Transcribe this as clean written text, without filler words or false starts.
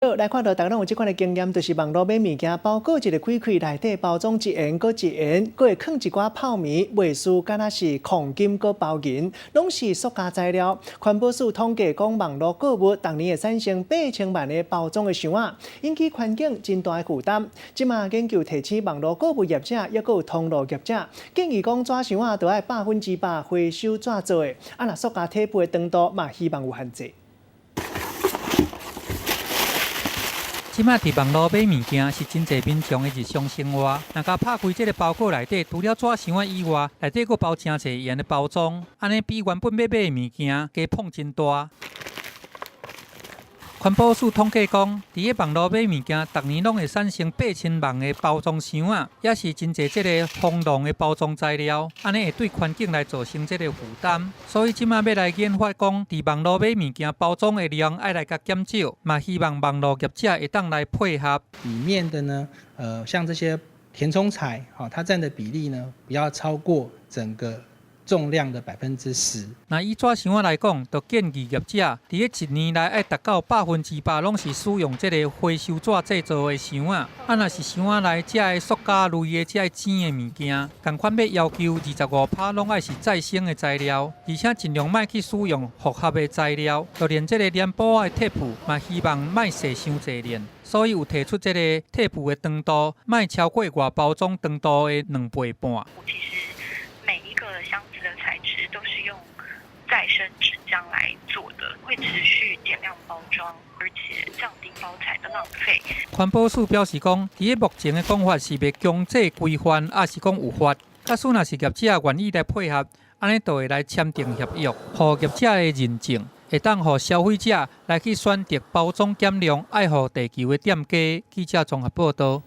好，來看到大家攏有這款的經驗，就是網路買物件，包裹一个開開，內底包裝一緣閣一緣，閣會囥一寡泡棉，賣輸敢若是礦金閣包銀，攏是塑膠材料。環保署統計講，網路購物逐年會產生8000萬个包裝的箱仔，引起環境真大的負擔。這馬研究提醒網路購物業者，抑閣有通路業者，建議講紙箱仔著愛100%回收紙做的，啊若塑膠體布的長度嘛，希望有限制。這馬佇網路買物件是真濟民眾的日常生活。若共拍開這个包裹內底，除了紙箱仔以外，內底閣包誠濟樣的包裝，按呢比原本欲買的物件加膨真大。環保署統計講，佇咧網路買物件，逐年攏會產生8000萬个包裝箱仔，也是真濟這个豐濃的包裝材料，按呢會對環境來造成這个負擔。所以這馬欲來研發講，佇網路買物件包裝的量愛來共減少，嘛希望網路業者會當來配合。裡面的呢，像這些填充材，它佔的比例呢，不要超過整個重量的10%。若以紙箱仔來講，就建議業者佇咧一年內愛達到100%攏是使用這个回收紙製造的箱仔。啊，若是箱仔內這个塑膠類的這个錢的物件，仝款欲要求25%攏愛是再生的材料，而且盡量莫去使用複合的材料。就連這个黏布的貼布，嘛希望莫踅傷濟鏈。所以有提出這个貼布的長度，莫超過外包裝長度的2倍半。其實每一個箱子的材質都是用再生紙漿來做的，會持續減量包裝，而且降低包材的浪費。環保署表示講，佇咧目前的講法是袂強制規範，抑是講有法。假使若是業者願意來配合，按呢就會來簽訂協約，予業者的認證，會當予消費者來去選擇包裝減量、愛護地球的店家。記者綜合報導。